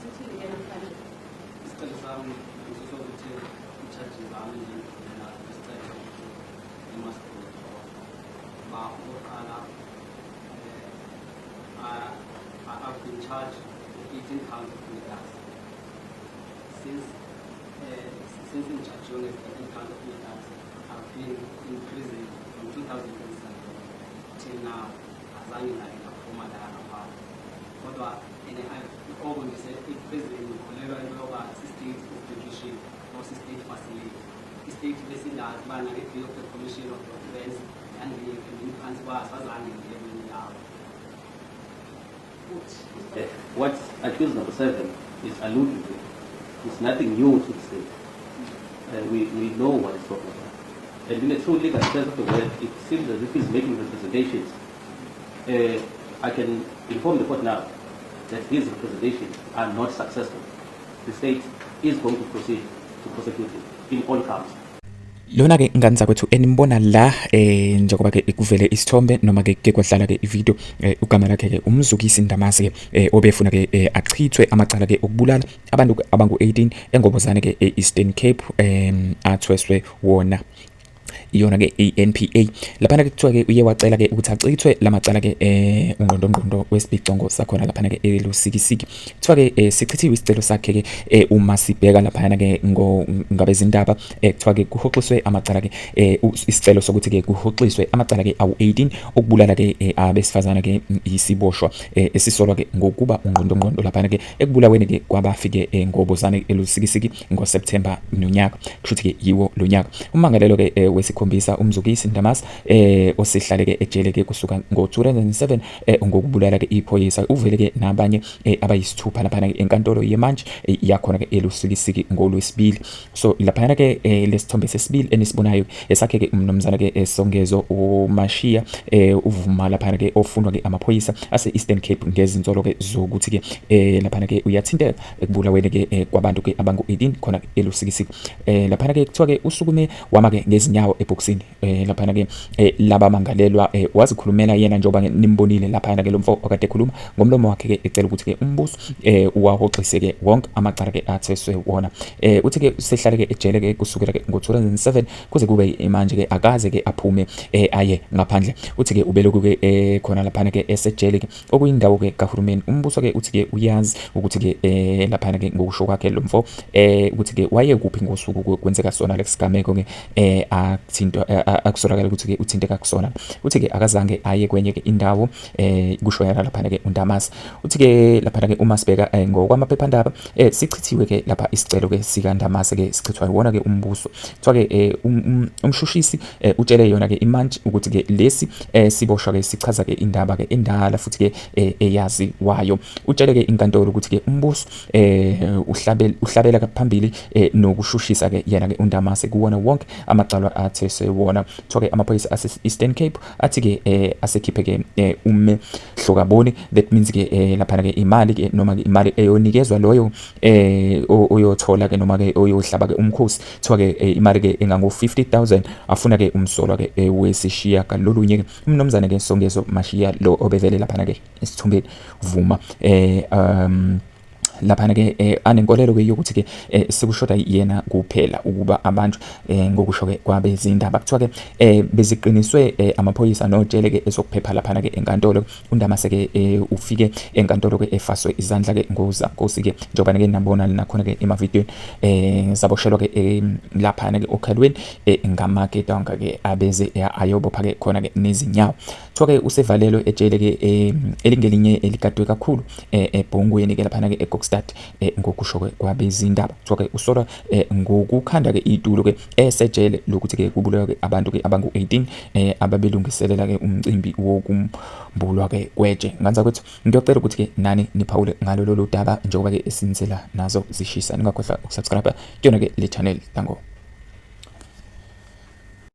Sithini ke namhlanje? Isicelo sami ngisokuthi i-charges zami njengokuvulela isicelo sokuthi they must be withdrawn. Ba okokuqala I've been charged with 18 counts of murders. Since ngi-charge-iwe nge-18 counts of murders, I've been in prison from 2007 till now. Azange ngake ngaphuma la ngaphandle. Kodwa and oko ngise-prison ngikholelwa into yoba si-state of detention or si-state facility. I-state besingazi uba nange-bill of the commission of the offense yangiphansi kwaso azange ngiye kwenye indawo. Uthi What accused number 7 is alluding to is nothing new to the state. We know what he's talking about. And in a true legal sense of the word, it seems as if he's making representations. I can inform the court now that his representations are not successful. The state is going to proceed to prosecute him in all counts. Lona ke ngane zakwethu enimbona la, njengoba ke kuvele isithombe noma ke ke kwadlala ke ivideo, ugama lakhe ke uMzukisi Ndamase ke, obefuna ke achithwe amacala ke okubulala abantu abangu-18 eNgobozane ke e-Eastern Cape, athweswe wona iyona ke i-NPA. Laphana ke kuthiwa ke uye wacela ke ukuthi achithwe lamacala ke, ungqondo ngqondo wesibhicongo sakhona laphana ke eLusikisiki. Kuthiwa ke sichithiwe isicelo sakhe ke. Uma sibheka laphana ke ngabezindaba, kuthiwa ke kuhoxiswe amacala ke, isicelo sokuthi ke kuhoxiswe amacala ke awu-18 okubulala ke abesifazane ke, isiboshwa esisolwa ke ngokuba ungqondo ngqondo laphana ke ekubulaweni ke kwabafike eNgobozane eLusikisiki ngoSeptember nonyaka, kusho ukuthi ke yiwo lo nyaka. Ummangalelo ke wesikhombisa uMzukisi Ndamase, osihlale ke ejele ke kusuka ngo-2007 ngokubulala ke iphoyisa, uvele ke nabanye abayisithupha laphana ke enkantolo yemantshi yakhona ke eLusikisiki ngoLwesibili. So laphana ke lesithombe sesibili enisibonayo esakhe ke umnumzana ke Songezo uMashiya, uvuma laphana ke ofunwa ke amaphoyisa ase Eastern Cape ngezinsolo ke zokuthi ke laphana ke uyathinteka ekubulaweni ke kwabantu ke abangu-18 khona eLusikisiki. Laphana ke kuthiwa ke usukume wama ke ngezinyawo ebhokisini laphana ke labamangalelwa, wazikhulumela yena njengoba nimbonile laphana ke lo mfo okade ekhuluma ngomlomo wakhe ke, ecela ukuthi ke umbuso uwahoxise ke wonke amacala ke atheswe wona. Uthi ke sehlale ke ejele ke kusukela ke ngo-2007 kuze kube manje ke, akaze ke aphume aye ngaphandle. Uthi ke ubeloku ke khona laphana ke esejele ke, okuyindawo ke kahulumeni. Umbuso ke uthi ke uyazi ukuthi ke laphana ke ngokusho kwakhe lo mfo ukuthi ke waye kuphi ngosuku kwenzeka sona lesigameko ke athintwa, akusolakala ukuthi ke uthinteka kusona. Uthi ke akazange aye kwenye ke indawo, kusho yena laphana ke uNdamase. Uthi ke laphana ke uma sibheka ngokwamaphephandaba, sichithiwe ke lapha isicelo ke sikaNdamase ke, sichithwa iwona ke umbuso. Kuthiwa ke umshushisi utshele yona ke imantshi ukuthi ke lesi siboshwa ke sichaza ke indaba ke endala futhi ke eyaziwayo. Utshele ke inkantolo ukuthi ke umbuso uhlabela phambili nokushushisa ke yena ke uNdamase kuwona wonke amacala atheswe wona. Kuthiwa ke amaphoyisa ase Eastern Cape athi ke asekhiphe ke umehlokaboni, that means ke laphana ke imali ke noma ke imali eyonikezwa loyo oyothola ke noma ke oyohlaba ke umkhosi. Kuthiwa ke imali ke engango 50,000 afuna ke umsolwa ke wesishiya kalolunye ke, umnumzane ke Songezo Mashiya lo obevele laphana ke esithombeni vuma, laphana ke anenkolelo ke yokuthi ke sekushoda yena kuphela ukuba abantu, ngokusho ke kwabezindaba. Kuthiwa ke beziqiniswe amaphoyisa nojele ke ezokuphepha laphana ke enkantolo. uNdamase ke ufike enkantolo ke efaswe izandla ke ngozankosi ke, njengoba ke nabona nakhona ke emavidiyweni, zaboshelwa ke laphana ke okhalweni ngamaketanga ke abeze ayobopha ke khona ke nezinyawo. Kuthiwa ke usevalelwe ejele ke elingelinye eligadwe kakhulu eBhongweni ke laphana ke eKokstad, ngokusho ke kwabezindaba. Kuthiwa ke usolwa ngokukhanda ke itulo ke esejele lokuthi ke kubulawe ke abantu ke abangu-18 ababelungiselela ke umcimbi wokumbulwa ke kwetshe. Ngane zakwethu, ngiyocela ukuthi ke nani niphawule ngalo lolu daba njengoba ke esinsela nazo zishisa. Ningakhohlwa ukusubscribe kuyona ke le channel. Danko.